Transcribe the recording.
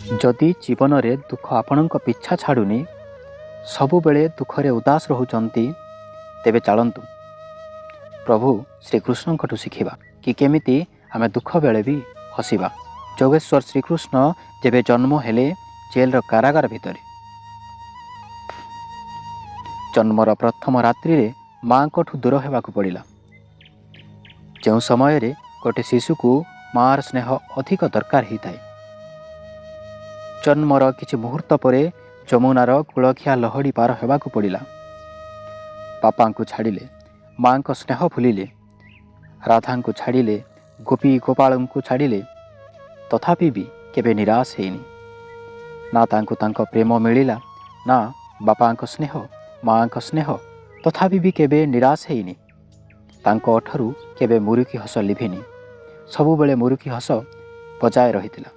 ଯଦି ଜୀବନରେ ଦୁଃଖ ଆପଣଙ୍କ ପିଛା ଛାଡ଼ୁନି, ସବୁବେଳେ ଦୁଃଖରେ ଉଦାସ ରହୁଛନ୍ତି, ତେବେ ଚାଲନ୍ତୁ ପ୍ରଭୁ ଶ୍ରୀକୃଷ୍ଣଙ୍କଠୁ ଶିଖିବା କି କେମିତି ଆମେ ଦୁଃଖ ବେଳେ ବି ହସିବା। ଯୋଗେଶ୍ୱର ଶ୍ରୀକୃଷ୍ଣ ଯେବେ ଜନ୍ମ ହେଲେ ଜେଲର କାରାଗାର ଭିତରେ, ଜନ୍ମର ପ୍ରଥମ ରାତ୍ରିରେ ମାଆଙ୍କଠୁ ଦୂର ହେବାକୁ ପଡ଼ିଲା, ଯେଉଁ ସମୟରେ ଗୋଟେ ଶିଶୁକୁ ମାଆର ସ୍ନେହ ଅଧିକ ଦରକାର ହେଇଥାଏ। ଜନ୍ମର କିଛି ମୁହୂର୍ତ୍ତ ପରେ ଯମୁନାର କୂଳଖିଆ ଲହଡ଼ି ପାର ହେବାକୁ ପଡ଼ିଲା। ବାପାଙ୍କୁ ଛାଡ଼ିଲେ, ମାଆଙ୍କ ସ୍ନେହ ଭୁଲିଲେ, ରାଧାଙ୍କୁ ଛାଡ଼ିଲେ, ଗୋପୀ ଗୋପାଳଙ୍କୁ ଛାଡ଼ିଲେ, ତଥାପି ବି କେବେ ନିରାଶ ହେଇନି। ନା ତାଙ୍କୁ ତାଙ୍କ ପ୍ରେମ ମିଳିଲା, ନା ବାପାଙ୍କ ସ୍ନେହ, ମାଆଙ୍କ ସ୍ନେହ, ତଥାପି ବି କେବେ ନିରାଶ ହେଇନି। ତାଙ୍କ ଅଠରୁ କେବେ ମୁରୁକି ହସ ଲିଭିନି, ସବୁବେଳେ ମୁରୁକି ହସ ବଜାୟ ରହିଥିଲା।